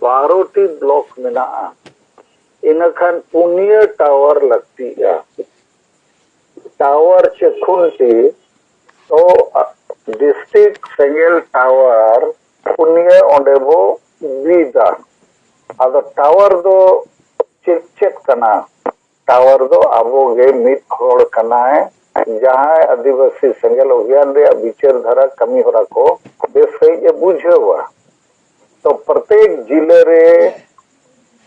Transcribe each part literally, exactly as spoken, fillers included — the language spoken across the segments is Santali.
ᱵᱟᱨᱚ ᱴᱤ ᱵᱞᱚᱠ ᱢᱮᱱᱟᱜᱼᱟ, ᱤᱱᱟᱹᱠᱷᱟᱱ ᱯᱩᱱᱭᱟᱹ ᱴᱟᱣᱟᱨ ᱞᱟᱹᱠᱛᱤᱜᱼᱟ᱾ ᱴᱟᱣᱟᱨ ᱪᱮ ᱠᱷᱩᱱᱴᱤ ᱛᱚ ᱰᱤᱥᱴᱨᱤᱠᱴ ᱥᱮᱸᱜᱮᱞ ᱴᱟᱣᱟᱨ ᱯᱩᱱᱭᱟᱹ ᱚᱸᱰᱮ ᱵᱚ ᱵᱤᱫᱟ᱾ ᱟᱫᱚ ᱴᱟᱣᱟᱨ ᱫᱚ ᱪᱮᱫ ᱪᱮᱫ ᱠᱟᱱᱟ? ᱴᱟᱣᱟᱨ ᱫᱚ ᱟᱵᱚ ᱜᱮ ᱢᱤᱫ ᱦᱚᱲ ᱠᱟᱱᱟᱭ, ᱡᱟᱦᱟᱸᱭ ᱟᱹᱫᱤᱵᱟᱹᱥᱤ ᱥᱮᱸᱜᱮᱞ ᱚᱵᱷᱤᱭᱟᱱ ᱨᱮᱭᱟᱜ ᱵᱤᱪᱟᱹᱨ ᱫᱷᱟᱨᱟ ᱠᱟᱹᱢᱤ ᱦᱚᱨᱟ ᱠᱚ ᱵᱮᱥ ᱥᱟᱺᱦᱤᱡ ᱮ ᱵᱩᱡᱷᱟᱹᱣᱟ᱾ ᱛᱚ ᱯᱨᱚᱛᱮᱠ ᱡᱤᱞᱟᱹ ᱨᱮ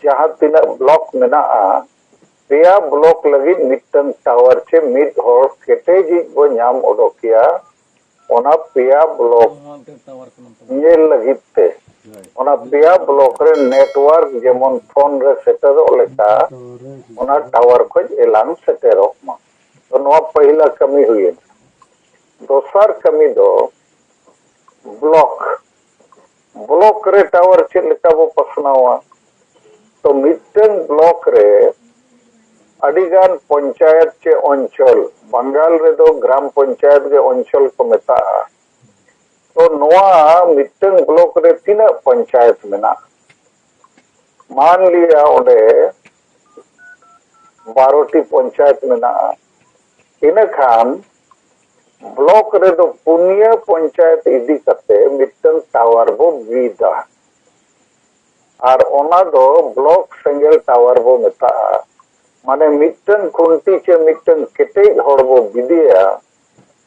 ᱡᱟᱦᱟᱸ ᱛᱤᱱᱟᱹᱜ ᱵᱞᱚᱠ ᱢᱮᱱᱟᱜᱼᱟ, ᱯᱮᱭᱟ ᱵᱞᱚᱠ ᱞᱟᱹᱜᱤᱫ ᱢᱤᱫᱴᱟᱝ ᱴᱟᱣᱟᱨ ᱪᱮ ᱢᱤᱫ ᱦᱚᱲ ᱠᱮᱴᱮᱡᱤᱡ ᱵᱚ ᱧᱟᱢ ᱚᱰᱚᱠᱮᱭᱟ᱾ ᱚᱱᱟ ᱯᱮᱭᱟ ᱵᱞᱚᱠ ᱧᱮᱞ ᱞᱟᱹᱜᱤᱫ ᱛᱮ ᱚᱱᱟ ᱯᱮᱭᱟ ᱵᱞᱚᱠ ᱨᱮ ᱱᱮᱴᱣᱟᱨᱠ ᱡᱮᱢᱚᱱ ᱯᱷᱳᱱ ᱨᱮ ᱥᱮᱴᱮᱨᱚᱜ ᱞᱮᱠᱟ ᱚᱱᱟ ᱴᱟᱣᱟᱨ ᱠᱷᱚᱡ ᱮᱞᱟᱝ ᱥᱮᱴᱮᱨᱚᱜ ᱢᱟ᱾ ᱛᱚ ᱱᱚᱣᱟ ᱯᱟᱹᱦᱤᱞᱟ ᱠᱟᱹᱢᱤ ᱦᱩᱭᱮᱱᱟ᱾ ᱫᱚᱥᱟᱨ ᱠᱟᱹᱢᱤ ᱫᱚ ᱵᱞᱚᱠ, ᱵᱞᱚᱠ ᱨᱮ ᱴᱟᱣᱟᱨ ᱪᱮᱫ ᱞᱮᱠᱟ ᱵᱚ ᱯᱟᱥᱱᱟᱣᱟ? ᱛᱚ ᱢᱤᱫᱴᱟᱝ ᱵᱞᱚᱠ ᱨᱮ ᱟᱹᱰᱤᱜᱟᱱ ᱯᱚᱧᱪᱟᱭᱮᱛ ᱪᱮ ᱚᱧᱪᱚᱞ, ᱵᱟᱝᱜᱟᱞ ᱨᱮᱫᱚ ᱜᱨᱟᱢ ᱯᱚᱧᱪᱟᱭᱮᱛ ᱜᱮ ᱚᱧᱪᱚᱞ ᱠᱚ ᱢᱮᱛᱟᱜᱼᱟ᱾ ᱛᱚ ᱱᱚᱣᱟ ᱢᱤᱫᱴᱟᱝ ᱵᱞᱚᱠ ᱨᱮ ᱛᱤᱱᱟᱹᱜ ᱯᱚᱧᱪᱟᱭᱮᱛ ᱢᱮᱱᱟᱜᱼᱟ? ᱢᱟᱱ ᱞᱤᱭᱟ ᱚᱸᱰᱮ ᱵᱟᱨᱚ ᱴᱤ ᱯᱚᱧᱪᱟᱭᱮᱛ ᱢᱮᱱᱟᱜᱼᱟ᱾ ᱤᱱᱟᱹᱠᱷᱟᱱ ᱵᱞᱚᱠ ᱨᱮᱫᱚ ᱯᱩᱱᱭᱟᱹ ᱯᱚᱧᱪᱟᱭᱮᱛ ᱤᱫᱤ ᱠᱟᱛᱮ ᱢᱤᱫᱴᱟᱝ ᱴᱟᱣᱟᱨ ᱵᱚ ᱵᱤᱫᱟ᱾ ᱟᱨ ᱚᱱᱟ ᱫᱚ ᱵᱞᱚᱠ ᱥᱮᱸᱜᱮᱞ ᱴᱟᱣᱟᱨ ᱵᱚ ᱢᱮᱛᱟᱜᱼᱟ᱾ ᱢᱟᱱᱮ ᱢᱤᱫᱴᱟᱝ ᱠᱷᱩᱱᱴᱤ ᱪᱮ ᱢᱤᱫᱴᱟᱝ ᱠᱮᱴᱮᱡ ᱦᱚᱲ ᱵᱚ ᱵᱤᱫᱮᱭᱟ,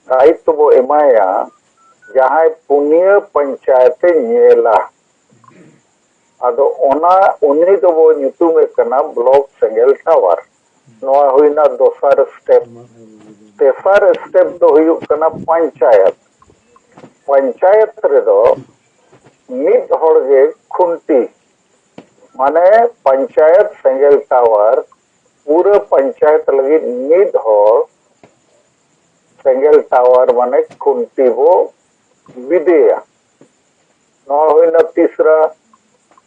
ᱫᱟᱭᱤᱛᱛᱚ ᱵᱚ ᱮᱢᱟᱭᱟ, ᱡᱟᱦᱟᱸᱭ ᱯᱩᱱᱭᱟᱹ ᱯᱚᱧᱪᱟᱭᱮᱛ ᱮ ᱧᱮᱞᱟ᱾ ᱟᱫᱚ ᱚᱱᱟ ᱩᱱᱤ ᱫᱚᱵᱚ ᱧᱩᱛᱩᱢᱮ ᱠᱟᱱᱟ ᱵᱞᱚᱠ ᱥᱮᱸᱜᱮᱞ ᱴᱟᱣᱟᱨ᱾ ᱱᱚᱣᱟ ᱦᱩᱭᱱᱟ ᱫᱚᱥᱟᱨ ᱥᱴᱮᱯ᱾ ᱛᱮᱥᱟᱨ ᱥᱴᱮᱯ ᱫᱚ ᱦᱩᱭᱩᱜ ᱠᱟᱱᱟ ᱯᱚᱧᱪᱟᱭᱮᱛ᱾ ᱯᱚᱧᱪᱟᱭᱮᱛ ᱨᱮᱫᱚ ᱢᱤᱫ ᱦᱚᱲ ᱜᱮ ᱠᱷᱩᱱᱴᱤ, ᱢᱟᱱᱮ ᱯᱚᱧᱪᱟᱭᱮᱛ ᱥᱮᱸᱜᱮᱞ ᱴᱟᱣᱟᱨ, ᱯᱩᱨᱟᱹ ᱯᱚᱧᱪᱟᱭᱮᱛ ᱞᱟᱹᱜᱤᱫ ᱢᱤᱫ ᱦᱚᱲ ᱥᱮᱸᱜᱮᱞ ᱴᱟᱣᱟᱨ ᱢᱟᱱᱮ ᱠᱷᱩᱱᱴᱤ ᱵᱚ ᱵᱤᱫᱮᱭᱟ᱾ ᱱᱚᱣᱟ ᱦᱩᱭᱱᱟ ᱛᱤᱥᱨᱟ᱾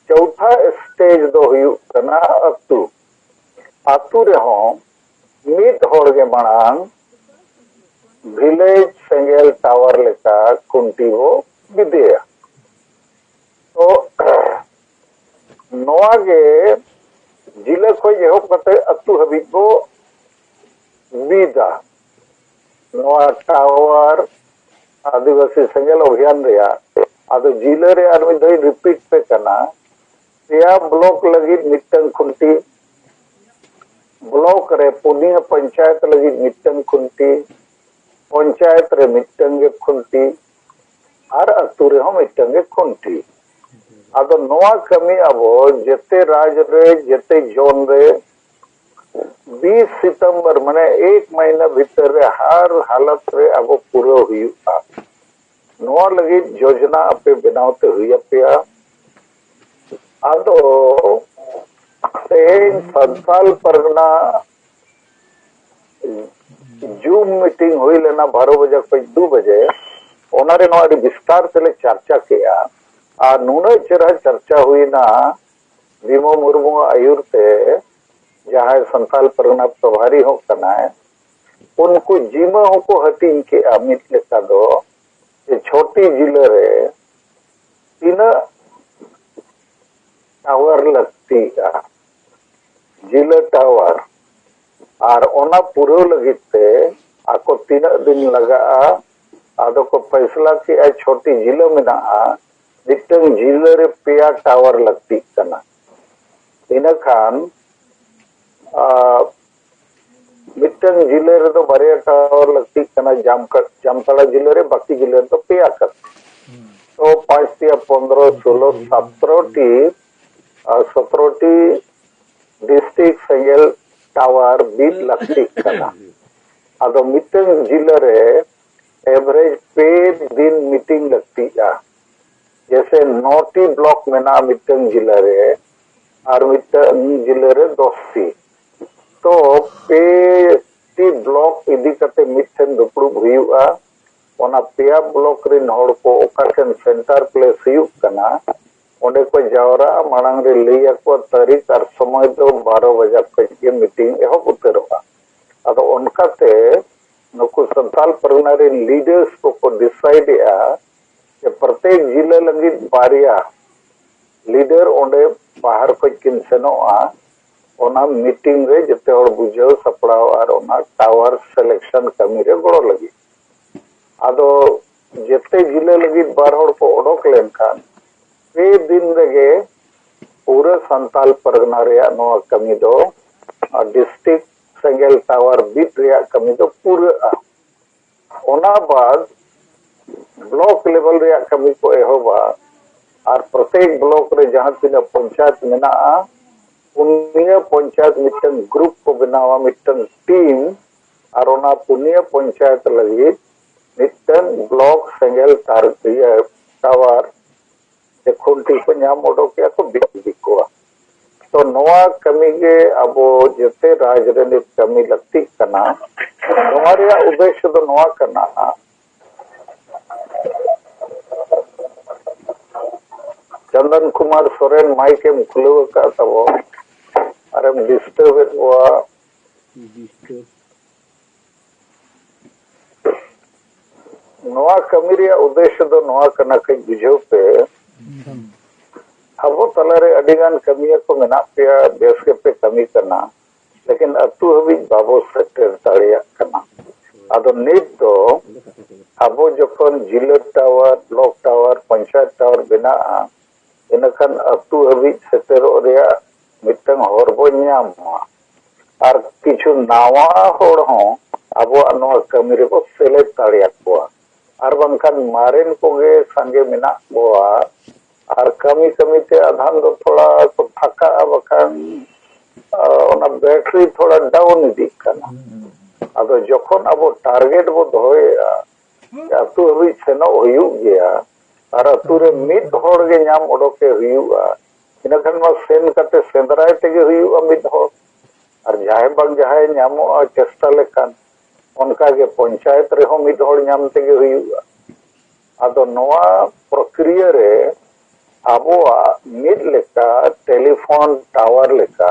ᱪᱳᱣᱛᱷᱟ ᱥᱴᱮᱡ ᱫᱚ ᱦᱩᱭᱩᱜ ᱠᱟᱱᱟ ᱟᱹᱛᱩ᱾ ᱟᱹᱛᱩ ᱨᱮᱦᱚᱸ ᱢᱤᱫ ᱦᱚᱲ ᱜᱮ ᱢᱟᱲᱟᱝ ᱵᱷᱤᱞᱮᱡᱽ ᱥᱮᱸᱜᱮᱞ ᱴᱟᱣᱟᱨ ᱞᱮᱠᱟ ᱠᱷᱩᱱᱴᱤ ᱵᱚ ᱵᱤᱫᱮᱭᱟ᱾ ᱛᱚ ᱱᱚᱣᱟ ᱜᱮ ᱡᱤᱞᱟᱹ ᱠᱷᱚᱱ ᱮᱦᱚᱵ ᱠᱟᱛᱮ ᱟᱹᱛᱩ ᱦᱟᱹᱵᱤᱡ ᱵᱚ ᱵᱤᱫᱟ᱾ ᱱᱚᱣᱟ ᱴᱟᱣᱟᱨ ᱟᱹᱫᱤᱵᱟᱹᱥᱤ ᱥᱮᱸᱜᱮᱞ ᱚᱵᱷᱤᱭᱟᱱ ᱨᱮᱭᱟᱜ, ᱟᱫᱚ ᱡᱤᱞᱟᱹ ᱨᱮ ᱟᱨ ᱢᱤᱫ ᱫᱷᱟᱣ ᱤᱧ ᱨᱤᱯᱤᱴ ᱯᱮ ᱠᱟᱱᱟ, ᱯᱮᱭᱟ ᱵᱞᱚᱠ ᱞᱟᱹᱜᱤᱫ ᱢᱤᱫᱴᱟᱝ ᱠᱷᱩᱱᱴᱤ, ᱵᱞᱚᱠ ᱨᱮ ᱯᱩᱱᱭᱟᱹ ᱯᱚᱧᱪᱟᱭᱮᱛ ᱞᱟᱹᱜᱤᱫ ᱢᱤᱫᱴᱟᱝ ᱠᱷᱩᱱᱴᱤ, ᱯᱚᱧᱪᱟᱭᱮᱛ ᱨᱮ ᱢᱤᱫᱴᱟᱝ ᱜᱮ ᱠᱷᱩᱱᱴᱤ, ᱟᱨ ᱟᱹᱛᱩ ᱨᱮᱦᱚᱸ ᱢᱤᱫᱴᱟᱝ ᱜᱮ ᱠᱷᱩᱱᱴᱤ᱾ ᱟᱫᱚ ᱱᱚᱣᱟ ᱠᱟᱹᱢᱤ ᱟᱵᱚ ᱡᱮᱛᱮ ᱨᱟᱡᱽ ᱨᱮ, ᱡᱮᱛᱮ ᱡᱚᱱ ᱨᱮ ᱵᱤᱥ ᱥᱤᱛᱚᱢᱵᱚᱨ, ᱢᱟᱱᱮ ᱮᱠ ᱢᱟᱹᱦᱤᱱᱟ ᱵᱷᱤᱛᱟᱹᱨ ᱨᱮ ᱦᱟᱨ ᱦᱟᱞᱚᱛ ᱨᱮ ᱟᱵᱚ ᱯᱩᱨᱟᱹᱣ ᱦᱩᱭᱩᱜᱼᱟ᱾ ᱱᱚᱣᱟ ᱞᱟᱹᱜᱤᱫ ᱡᱳᱡᱽᱱᱟ ᱟᱯᱮ ᱵᱮᱱᱟᱣ ᱛᱮ ᱦᱩᱭ ᱟᱯᱮᱭᱟ᱾ ᱟᱫᱚ ᱛᱮᱦᱮᱧ ᱥᱟᱱᱛᱟᱞ ᱯᱟᱨᱜᱟᱱᱟ ᱡᱩᱢ ᱢᱤᱴᱤᱝ ᱦᱩᱭ ᱞᱮᱱᱟ ᱵᱟᱨᱚ ᱵᱟᱡᱮ ᱠᱷᱚᱱ ᱫᱩ ᱵᱟᱡᱮ, ᱚᱱᱟᱨᱮ ᱱᱚᱣᱟ ᱟᱹᱰᱤ ᱵᱤᱥᱛᱟᱨ ᱛᱮᱞᱮ ᱪᱟᱨᱪᱟ ᱠᱮᱜᱼᱟ᱾ ᱟᱨ ᱱᱩᱱᱟᱹᱜ ᱪᱮᱦᱨᱟ ᱪᱟᱨᱪᱟ ᱦᱩᱭᱱᱟ, ᱵᱤᱢᱚᱞ ᱢᱩᱨᱢᱩᱣᱟᱜ ᱟᱹᱭᱩᱨ ᱛᱮ, ᱡᱟᱦᱟᱸᱭ ᱥᱟᱱᱛᱟᱞ ᱯᱟᱨᱜᱟᱱᱟ ᱯᱨᱚᱵᱷᱟᱨᱤ ᱦᱚᱸ ᱠᱟᱱᱟᱭ, ᱩᱱᱠᱩ ᱡᱤᱢᱟᱹ ᱦᱚᱸᱠᱚ ᱦᱟᱹᱴᱤᱧ ᱠᱮᱜᱼᱟ ᱢᱤᱫ ᱞᱮᱠᱟ ᱫᱚ, ᱡᱮ ᱪᱷᱚᱴᱤ ᱡᱤᱞᱟᱹ ᱨᱮ ᱛᱤᱱᱟᱹᱜ ᱴᱟᱣᱟᱨ ᱞᱟᱹᱠᱛᱤᱜᱼᱟ, ᱡᱤᱞᱟᱹ ᱴᱟᱣᱟᱨ, ᱟᱨ ᱚᱱᱟ ᱯᱩᱨᱟᱹᱣ ᱞᱟᱹᱜᱤᱫ ᱛᱮ ᱟᱠᱚ ᱛᱤᱱᱟᱹᱜ ᱫᱤᱱ ᱞᱟᱜᱟᱜᱼᱟ᱾ ᱟᱫᱚ ᱠᱚ ᱯᱷᱟᱭᱥᱞᱟ ᱠᱮᱜᱼᱟ, ᱪᱷᱚᱴᱤ ᱡᱤᱞᱟᱹ ᱢᱮᱱᱟᱜᱼᱟ, ᱢᱤᱫᱴᱟᱝ ᱡᱤᱞᱟᱹ ᱨᱮ ᱯᱮᱭᱟ ᱴᱟᱣᱟᱨ ᱞᱟᱹᱠᱛᱤᱜ ᱠᱟᱱᱟ᱾ ᱤᱱᱟᱹ ᱠᱷᱟᱱ ᱟᱨ ᱢᱤᱫᱴᱟᱝ ᱡᱤᱞᱟᱹ ᱨᱮᱫᱚ ᱵᱟᱨᱭᱟ ᱴᱟᱣᱟᱨ ᱞᱟᱹᱠᱛᱤᱜ ᱠᱟᱱᱟ, ᱡᱟᱢᱠᱟ-, ᱡᱟᱢᱛᱟᱲᱟ ᱡᱤᱞᱟᱹ ᱨᱮ, ᱵᱟᱹᱠᱤ ᱡᱤᱞᱟᱹ ᱨᱮᱫᱚ ᱯᱮᱭᱟ ᱠᱟᱛᱮ᱾ ᱛᱚ ᱯᱟᱸᱪ ᱛᱤᱭᱟ ᱯᱚᱱᱫᱽᱨᱚ, ᱥᱳᱞᱳ, ᱥᱟᱛᱨᱚ ᱴᱤ ᱟᱨ ᱥᱚᱛᱨᱚ ᱴᱤ ᱰᱤᱥᱴᱨᱤᱠᱴ ᱥᱮᱸᱜᱮᱞ ᱴᱟᱣᱟᱨ ᱵᱤᱫ ᱞᱟᱹᱠᱛᱤᱜ ᱠᱟᱱᱟ᱾ ᱟᱫᱚ ᱢᱤᱫᱴᱟᱝ ᱡᱤᱞᱟᱹ ᱨᱮ ᱮᱵᱷᱨᱮᱡᱽ ᱯᱮ ᱫᱤᱱ ᱢᱤᱴᱤᱝ ᱞᱟᱹᱠᱛᱤᱜᱼᱟ᱾ ᱡᱮᱥᱮ ᱱᱚ ᱴᱤ ᱵᱞᱚᱠ ᱢᱮᱱᱟᱜᱼᱟ ᱢᱤᱫᱴᱟᱝ ᱡᱤᱞᱟᱹ ᱨᱮ, ᱟᱨ ᱢᱤᱫᱴᱟᱝ ᱡᱤᱞᱟᱹ ᱨᱮ ᱫᱚᱥ ᱴᱤ᱾ ᱛᱚ ᱯᱮ ᱴᱤ ᱵᱞᱚᱠ ᱤᱫᱤ ᱠᱟᱛᱮ ᱢᱤᱫᱴᱷᱮᱱ ᱫᱩᱯᱲᱩᱵ ᱦᱩᱭᱩᱜᱼᱟ᱾ ᱚᱱᱟ ᱯᱮᱭᱟ ᱵᱞᱚᱠ ᱨᱮᱱ ᱦᱚᱲ ᱠᱚ ᱚᱠᱟ ᱴᱷᱮᱱ ᱥᱮᱱᱴᱟᱨ ᱯᱞᱮᱥ ᱦᱩᱭᱩᱜ ᱠᱟᱱᱟ, ᱚᱸᱰᱮ ᱠᱚ ᱡᱟᱣᱨᱟᱜᱼᱟ᱾ ᱢᱟᱲᱟᱝ ᱨᱮ ᱞᱟᱹᱭ ᱟᱠᱚᱣᱟ ᱛᱟᱹᱨᱤᱠᱷ ᱟᱨ ᱥᱚᱢᱚᱭ ᱫᱚ ᱵᱟᱨᱚ ᱵᱟᱡᱟ ᱠᱷᱚᱱ ᱜᱮ ᱢᱤᱴᱤᱝ ᱮᱦᱚᱵ ᱩᱛᱟᱹᱨᱚᱜᱼᱟ᱾ ᱟᱫᱚ ᱚᱱᱠᱟᱛᱮ ᱱᱩᱠᱩ ᱥᱟᱱᱛᱟᱞ ᱯᱟᱨᱜᱟᱱᱟ ᱨᱮᱱ ᱞᱤᱰᱟᱨᱥ ᱠᱚᱠᱚ ᱰᱤᱥᱟᱭᱤᱰ ᱮᱜᱼᱟ ᱡᱮ ᱯᱨᱚᱛᱮᱠ ᱡᱤᱞᱟᱹ ᱞᱟᱹᱜᱤᱫ ᱵᱟᱨᱭᱟ ᱞᱤᱰᱟᱨ ᱚᱸᱰᱮ ᱵᱟᱦᱟᱨ ᱠᱷᱚᱡ ᱠᱤᱱ ᱥᱮᱱᱚᱜᱼᱟ, ᱚᱱᱟ ᱢᱤᱴᱤᱝ ᱨᱮ ᱡᱚᱛᱚ ᱦᱚᱲ ᱵᱩᱡᱷᱟᱹᱣ ᱥᱟᱯᱲᱟᱣ ᱟᱨ ᱚᱱᱟ ᱴᱟᱣᱟᱨ ᱥᱤᱞᱮᱠᱥᱚᱱ ᱠᱟᱹᱢᱤ ᱨᱮ ᱜᱚᱲᱚ ᱞᱟᱹᱜᱤᱫ᱾ ᱟᱫᱚ ᱡᱮᱛᱮ ᱡᱤᱞᱟᱹ ᱞᱟᱹᱜᱤᱫ ᱵᱟᱨ ᱦᱚᱲ ᱠᱚ ᱚᱰᱚᱠ ᱞᱮᱱᱠᱷᱟᱱ, ᱯᱮ ᱫᱤᱱ ᱨᱮᱜᱮ ᱯᱩᱨᱟᱹ ᱥᱟᱱᱛᱟᱞ ᱯᱟᱨᱜᱟᱱᱟ ᱨᱮᱭᱟᱜ ᱱᱚᱣᱟ ᱠᱟᱹᱢᱤ ᱫᱚ ᱰᱤᱥᱴᱨᱤᱠᱴ ᱥᱮᱸᱜᱮᱞ ᱴᱟᱣᱟᱨ ᱵᱤᱫ ᱨᱮᱭᱟᱜ ᱠᱟᱹᱢᱤ ᱫᱚ ᱯᱩᱨᱟᱹᱜᱼᱟ᱾ ᱚᱱᱟ ᱵᱟᱫ ᱵᱞᱚᱠ ᱞᱮᱵᱮᱞ ᱨᱮᱭᱟᱜ ᱠᱟᱹᱢᱤ ᱠᱚ ᱮᱦᱚᱵᱟ᱾ ᱟᱨ ᱯᱨᱚᱛᱮᱠ ᱵᱞᱚᱠ ᱨᱮ ᱡᱟᱦᱟᱸ ᱛᱤᱱᱟᱹᱜ ᱯᱚᱧᱪᱟᱭᱮᱛ ᱢᱮᱱᱟᱜᱼᱟ, ᱯᱩᱱᱭᱟᱹ ᱯᱚᱧᱪᱟᱭᱮᱛ ᱢᱤᱫᱴᱟᱝ ᱜᱨᱩᱯ ᱠᱚ ᱵᱮᱱᱟᱣᱟ, ᱢᱤᱫᱴᱟᱝ ᱴᱤᱢ, ᱟᱨ ᱚᱱᱟ ᱯᱩᱱᱭᱟᱹ ᱯᱚᱧᱪᱟᱭᱮᱛ ᱞᱟᱹᱜᱤᱫ ᱢᱤᱫᱴᱟᱝ ᱵᱞᱚᱠ ᱥᱮᱸᱜᱮᱞ ᱛᱟᱨ ᱤᱭᱟᱹ ᱴᱟᱣᱟᱨ ᱥᱮ ᱠᱷᱩᱱᱴᱤ ᱠᱚ ᱧᱟᱢ ᱚᱰᱚᱠᱮᱜᱼᱟ ᱠᱚ, ᱵᱤᱫ ᱤᱫᱤ ᱠᱚᱣᱟ᱾ ᱛᱚ ᱱᱚᱣᱟ ᱠᱟᱹᱢᱤ ᱜᱮ ᱟᱵᱚ ᱡᱮᱛᱮ ᱨᱟᱡᱽ ᱨᱮ ᱱᱤᱛ ᱠᱟᱹᱢᱤ ᱞᱟᱹᱠᱛᱤᱜ ᱠᱟᱱᱟ᱾ ᱱᱚᱣᱟ ᱨᱮᱭᱟᱜ ᱩᱫᱽᱫᱮᱥᱥᱚ ᱫᱚ ᱱᱚᱣᱟ ᱠᱟᱱᱟ, ᱪᱚᱱᱫᱚᱱ ᱠᱩᱢᱟᱨ ᱥᱚᱨᱮᱱ, ᱢᱟᱭᱤᱠ ᱮᱢ ᱠᱷᱩᱞᱟᱹᱣ ᱟᱠᱟᱫ ᱛᱟᱵᱚᱱ ᱟᱨᱮᱢ ᱰᱤᱥᱴᱟᱨᱵ ᱮᱫ ᱠᱚᱣᱟ᱾ ᱱᱚᱣᱟ ᱠᱟᱹᱢᱤ ᱨᱮᱭᱟᱜ ᱩᱫᱽᱫᱮᱥᱥᱚ ᱫᱚ ᱱᱚᱣᱟ ᱠᱟᱱᱟ, ᱠᱟᱹᱡ ᱵᱩᱡᱷᱟᱹᱣ ᱯᱮ᱾ ᱟᱵᱚ ᱛᱟᱞᱟᱨᱮ ᱟᱹᱰᱤ ᱜᱟᱱ ᱠᱟᱹᱢᱤᱭᱟᱹ ᱠᱚ ᱢᱮᱱᱟᱜ ᱯᱮᱭᱟ, ᱵᱮᱥ ᱜᱮᱯᱮ ᱠᱟᱹᱢᱤ ᱠᱟᱱᱟ, ᱞᱮᱠᱤᱱ ᱟᱹᱛᱩ ᱦᱟᱹᱵᱤᱡ ᱵᱟᱵᱚ ᱥᱮᱴᱮᱨ ᱫᱟᱲᱮᱭᱟᱜ ᱠᱟᱱᱟ᱾ ᱟᱫᱚ ᱱᱤᱛ ᱫᱚ ᱟᱵᱚ ᱡᱚᱠᱷᱚᱱ ᱡᱤᱞᱟᱹ tower, block tower, panchayat tower ᱵᱮᱱᱟᱜᱼᱟ, ᱤᱱᱟᱹᱠᱷᱟᱱ ᱟᱹᱛᱩ ᱦᱟᱹᱵᱤᱡ ᱥᱮᱴᱮᱨᱚᱜ ᱨᱮᱭᱟᱜ ᱢᱤᱫᱴᱟᱝ ᱦᱚᱨ ᱵᱚ ᱧᱟᱢᱟ᱾ ᱟᱨ ᱠᱤᱪᱷᱩ ᱱᱟᱣᱟ ᱦᱚᱲ ᱦᱚᱸ ᱟᱵᱚᱣᱟᱜ ᱱᱚᱣᱟ ᱠᱟᱹᱢᱤ ᱨᱮᱵᱚ ᱥᱮᱞᱮᱫ ᱫᱟᱲᱮᱭᱟᱠᱚᱣᱟ᱾ ᱟᱨ ᱵᱟᱝᱠᱷᱟᱱ ᱢᱟᱨᱮᱱ ᱠᱚᱜᱮ ᱥᱟᱸᱜᱮ ᱢᱮᱱᱟᱜ ᱠᱚᱣᱟ, ᱟᱨ ᱠᱟᱹᱢᱤ ᱠᱟᱹᱢᱤᱛᱮ ᱟᱫᱷᱟᱱ ᱫᱚ ᱛᱷᱚᱲᱟ ᱠᱚ ᱛᱷᱟᱠᱟᱜᱼᱟ, ᱵᱟᱠᱷᱟᱱ, ᱟ, ᱚᱱᱟ ᱵᱮᱴᱨᱤ ᱛᱷᱚᱲᱟ ᱰᱟᱣᱩᱱ ᱤᱫᱤᱜ ᱠᱟᱱᱟ᱾ ᱟᱫᱚ ᱡᱚᱠᱷᱚᱱ ᱟᱵᱚ ᱴᱟᱨᱜᱮᱴ ᱵᱚ ᱫᱚᱦᱚᱭᱮᱫᱼᱟ, ᱟᱹᱛᱩ ᱦᱟᱹᱵᱤᱡ ᱥᱮᱱᱚᱜ ᱦᱩᱭᱩᱜ ᱜᱮᱭᱟ, ᱟᱨ ᱟᱹᱛᱩ ᱨᱮ ᱢᱤᱫ ᱦᱚᱲ ᱜᱮ ᱧᱟᱢ ᱚᱰᱚᱠᱮ ᱦᱩᱭᱩᱜᱼᱟ, ᱤᱱᱟᱹᱠᱷᱟᱱ ᱢᱟ ᱥᱮᱱ ᱠᱟᱛᱮ ᱥᱮᱸᱫᱽᱨᱟᱭ ᱛᱮᱜᱮ ᱦᱩᱭᱩᱜᱼᱟ ᱢᱤᱫ ᱦᱚᱲ᱾ ᱟᱨ ᱡᱟᱦᱟᱸᱭ ᱵᱟᱝ ᱡᱟᱦᱟᱸᱭ ᱧᱟᱢᱚᱜᱼᱟ ᱪᱮᱥᱴᱟ ᱞᱮᱠᱷᱟᱱ, ᱚᱱᱠᱟᱜᱮ ᱯᱚᱧᱪᱟᱭᱮᱛ ᱨᱮᱦᱚᱸ ᱢᱤᱫ ᱦᱚᱲ ᱧᱟᱢ ᱛᱮᱜᱮ ᱦᱩᱭᱩᱜᱼᱟ᱾ ᱟᱫᱚ ᱱᱚᱣᱟ ᱯᱨᱚᱠᱨᱤᱭᱟ ᱨᱮ ᱟᱵᱚᱣᱟᱜ ᱢᱤᱫ ᱞᱮᱠᱟ ᱴᱮᱞᱤᱯᱷᱳᱱ ᱴᱟᱣᱟᱨ ᱞᱮᱠᱟ,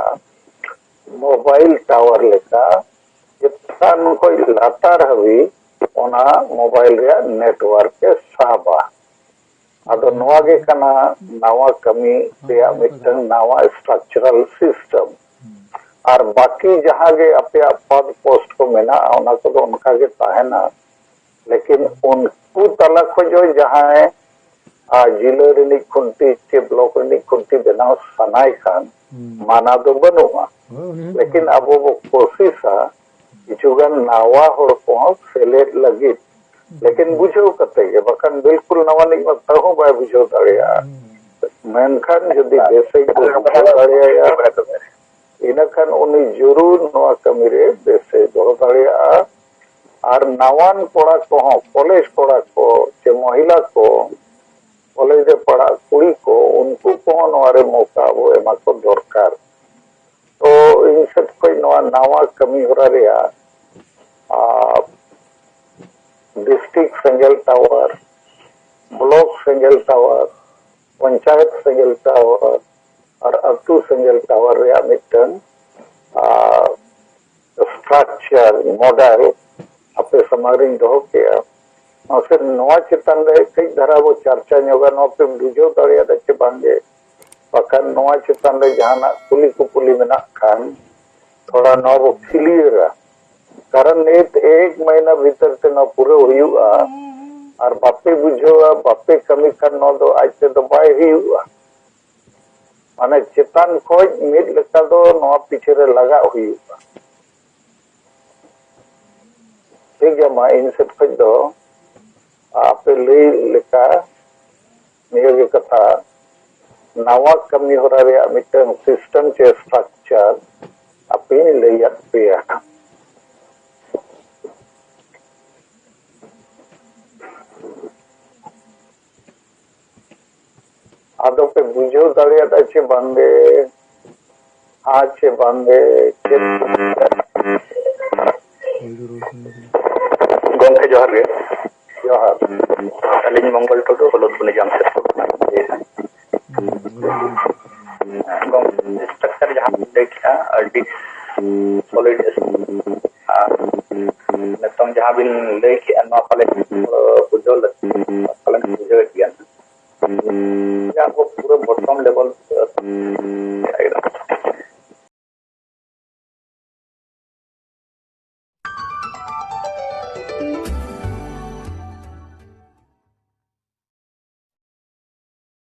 ᱢᱳᱵᱟᱭᱤᱞ ᱴᱟᱣᱟᱨ ᱞᱮᱠᱟ, ᱪᱮᱛᱟᱱ ᱠᱷᱚᱱ ᱞᱟᱛᱟᱨ ᱦᱟᱹᱵᱤᱡ ᱚᱱᱟ ᱢᱳᱵᱟᱭᱤᱞ ᱨᱮᱭᱟᱜ ᱱᱮᱴᱣᱟᱨᱠ ᱮ ᱥᱟᱵᱟ᱾ ᱟᱫᱚ ᱱᱚᱣᱟ ᱜᱮ ᱠᱟᱱᱟ ᱱᱟᱣᱟ ᱠᱟᱹᱢᱤ ᱨᱮᱭᱟᱜ ᱢᱤᱫᱴᱟᱝ ᱱᱟᱣᱟ structural system᱾ ᱟᱨ ᱵᱟᱹᱠᱤ ᱡᱟᱦᱟᱸ ᱜᱮ ᱟᱯᱮᱭᱟᱜ ᱯᱚᱫᱽ ᱯᱳᱥᱴ ᱠᱚ ᱢᱮᱱᱟᱜᱼᱟ, ᱚᱱᱟ ᱠᱚᱫᱚ ᱚᱱᱠᱟ ᱜᱮ ᱛᱟᱦᱮᱱᱟ᱾ ᱞᱮᱠᱤᱱ ᱩᱱᱠᱩ ᱛᱟᱞᱟ ᱠᱷᱚᱱ ᱦᱚᱸ ᱡᱟᱦᱟᱸᱭ, ᱟᱨ, ᱡᱤᱞᱟᱹ ᱨᱤᱱᱤᱡ ᱠᱷᱩᱱᱴᱤ ᱪᱮ ᱵᱞᱚᱠ ᱨᱤᱱᱤᱡ ᱠᱷᱩᱱᱴᱤ ᱵᱮᱱᱟᱣ ᱥᱟᱱᱟᱭ ᱠᱷᱟᱱ, ᱢᱟᱱᱟ ᱫᱚ ᱵᱟᱹᱱᱩᱜᱼᱟ᱾ ᱦᱳᱭ, ᱩᱱᱤ ᱦᱚᱸ ᱞᱮᱠᱤᱱ ᱟᱵᱚ ᱵᱚ ᱠᱳᱥᱤᱥᱟ ᱠᱤᱪᱷᱩ ᱜᱟᱱ ᱱᱟᱣᱟ ᱦᱚᱲ ᱠᱚᱦᱚᱸ ᱥᱮᱞᱮᱫ ᱞᱟᱹᱜᱤᱫ, ᱞᱮᱠᱤᱱ ᱵᱩᱡᱷᱟᱹᱣ ᱠᱟᱛᱮ ᱜᱮ, ᱵᱟᱠᱷᱟᱱ ᱵᱤᱞᱠᱩᱞ ᱱᱟᱣᱟ ᱨᱤᱱᱤᱡ ᱢᱟ ᱛᱟᱹᱦᱩ ᱵᱟᱭ ᱵᱩᱡᱷᱟᱹᱣ ᱫᱟᱲᱮᱭᱟᱜᱼᱟ᱾ ᱢᱮᱱᱠᱷᱟᱱ ᱡᱩᱫᱤ ᱵᱮᱥᱮ ᱵᱩᱡᱷᱟᱹᱣ ᱫᱟᱲᱮᱭᱟᱭᱟ, ᱤᱱᱟᱹᱠᱷᱟᱱ ᱩᱱᱤ ᱡᱚᱨᱩᱨ ᱱᱚᱣᱟ ᱠᱟᱹᱢᱤ ᱨᱮ ᱵᱮᱥᱮ ᱫᱚᱦᱚ ᱫᱟᱲᱮᱭᱟᱜᱼᱟ᱾ ᱟᱨ ᱱᱟᱣᱟᱱ ᱠᱚᱲᱟ ᱠᱚᱦᱚᱸ, ᱠᱚᱞᱮᱡᱽ ᱠᱚᱲᱟ ᱠᱚ ᱪᱮ ᱢᱚᱦᱤᱞᱟ ᱠᱚ, ᱠᱚᱞᱮᱡᱽ ᱨᱮ ᱯᱟᱲᱦᱟᱜ ᱠᱩᱲᱤ ᱠᱚ, ᱩᱱᱠᱩ ᱠᱚᱦᱚᱸ ᱱᱚᱣᱟ ᱨᱮ ᱢᱚᱠᱟ ᱟᱵᱚ ᱮᱢᱟ ᱠᱚ ᱫᱚᱨᱠᱟᱨ᱾ ᱛᱚ ᱤᱧ ᱥᱮᱫ ᱠᱷᱚᱱ ᱱᱚᱣᱟ ᱱᱟᱣᱟ ᱠᱟᱹᱢᱤ ᱦᱚᱨᱟ ᱨᱮᱭᱟᱜ, ᱟᱨ, ᱰᱤᱥᱴᱨᱤᱠᱴ ᱥᱮᱸᱜᱮᱞ ᱴᱟᱣᱟᱨ, ᱵᱞᱚᱠ ᱥᱮᱸᱜᱮᱞ ᱴᱟᱣᱟᱨ, ᱯᱚᱧᱪᱟᱭᱮᱛ ᱥᱮᱸᱜᱮᱞ ᱴᱟᱣᱟᱨ ᱟᱨ ᱟᱹᱛᱩ ᱥᱮᱸᱜᱮᱞ ᱴᱟᱣᱟᱨ ᱨᱮᱭᱟᱜ ᱢᱤᱫᱴᱟᱝ, ᱟᱨ, ᱥᱴᱨᱟᱠᱪᱟᱨ, ᱢᱚᱰᱮᱞ ᱟᱯᱮ ᱥᱟᱢᱟᱝ ᱨᱤᱧ ᱫᱚᱦᱚ ᱠᱮᱜᱼᱟ᱾ ᱢᱟᱥᱮ ᱱᱚᱣᱟ ᱪᱮᱛᱟᱱ ᱨᱮ ᱠᱟᱹᱡ ᱫᱷᱟᱨᱟ ᱵᱚ ᱪᱟᱨᱪᱟ ᱧᱚᱜᱟ, ᱱᱚᱣᱟ ᱯᱮ ᱵᱩᱡᱷᱟᱹᱣ ᱫᱟᱲᱮᱭᱟᱫᱟ ᱪᱮ ᱵᱟᱝᱜᱮ? ᱵᱟᱠᱷᱟᱱ ᱱᱚᱣᱟ ᱪᱮᱛᱟᱱ ᱨᱮ ᱡᱟᱦᱟᱱᱟᱜ ᱠᱩᱞᱤ ᱠᱩᱯᱩᱞᱤ ᱢᱮᱱᱟᱜ ᱠᱷᱟᱱ ᱛᱷᱚᱲᱟ ᱱᱚᱣᱟ ᱵᱚ ᱠᱞᱤᱭᱟᱨᱟ᱾ ᱠᱟᱨᱚᱱ ᱱᱤᱛ ᱮᱠ ᱢᱟᱹᱦᱱᱟᱹ ᱵᱷᱤᱛᱟᱹᱨ ᱛᱮ ᱱᱚᱣᱟ ᱯᱩᱨᱟᱹᱣ ᱦᱩᱭᱩᱜᱼᱟ, ᱟᱨ ᱵᱟᱯᱮ ᱵᱩᱡᱷᱟᱹᱣᱟ, ᱵᱟᱯᱮ ᱠᱟᱹᱢᱤ ᱠᱷᱟᱱ ᱱᱚᱣᱟ ᱫᱚ ᱟᱡ ᱛᱮᱫᱚ ᱵᱟᱭ ᱦᱩᱭᱩᱜᱼᱟ᱾ ᱢᱟᱱᱮ ᱪᱮᱛᱟᱱ ᱠᱷᱚᱡ ᱢᱤᱫ ᱞᱮᱠᱟ ᱫᱚ ᱱᱚᱣᱟ ᱯᱤᱪᱷᱮ ᱨᱮ ᱞᱟᱜᱟᱜ ᱦᱩᱭᱩᱜᱼᱟ᱾ ᱴᱷᱤᱠ ᱜᱮᱭᱟ, ᱢᱟ ᱤᱧ ᱥᱮᱫ ᱠᱷᱚᱡ ᱫᱚ ᱟᱯᱮ ᱞᱟᱹᱭ ᱞᱮᱠᱟ ᱱᱤᱭᱟᱹ ᱜᱮ ᱠᱟᱛᱷᱟ, ᱱᱟᱣᱟ ᱠᱟᱹᱢᱤ ᱦᱚᱨᱟ ᱨᱮᱭᱟᱜ ᱢᱤᱫᱴᱟᱝ ᱥᱤᱥᱴᱮᱢ ᱪᱮ ᱥᱴᱨᱟᱠᱪᱟᱨ ᱟᱯᱮᱧ ᱞᱟᱹᱭᱟᱫ ᱯᱮᱭᱟ᱾ ᱟᱫᱚ ᱯᱮ ᱵᱩᱡᱷᱟᱹᱣ ᱫᱟᱲᱮᱭᱟᱫᱟ ᱪᱮ ᱵᱟᱝᱜᱮ? ᱦᱮᱸ ᱪᱮ ᱵᱟᱝᱜᱮ? ᱪᱮᱫ? ᱜᱚᱢᱠᱮ ᱡᱚᱦᱟᱨ ᱜᱮ᱾ ᱡᱚᱦᱟᱨ᱾ ᱟᱹᱞᱤᱧ ᱢᱚᱝᱜᱚᱞ ᱴᱩᱰᱩ, ᱦᱩᱞᱩᱫ ᱵᱩᱱᱤ ᱡᱟᱢᱥᱮᱫᱽᱯᱩᱨ ᱠᱷᱚᱱᱟᱜ ᱞᱤᱧ ᱞᱟᱹᱭᱮᱫᱼᱟ᱾ ᱜᱚᱢᱠᱮ, ᱥᱴᱨᱟᱠᱪᱟᱨ ᱡᱟᱦᱟᱸ ᱵᱤᱱ ᱞᱟᱹᱭ ᱠᱮᱫᱼᱟ, ᱟᱹᱰᱤ ᱥᱚᱞᱤᱰ ᱟᱨ ᱱᱤᱛᱚᱝ ᱡᱟᱦᱟᱸ ᱵᱤᱱ ᱞᱟᱹᱭ ᱠᱮᱫᱼᱟ, ᱱᱚᱣᱟ ᱯᱟᱞᱮ ᱵᱩᱡᱷᱟᱹᱣ ᱞᱟᱹᱠᱛᱤ, ᱯᱟᱞᱮᱱ ᱵᱩᱡᱷᱟᱹᱣᱮᱫ ᱜᱮᱭᱟ᱾ ᱚᱞ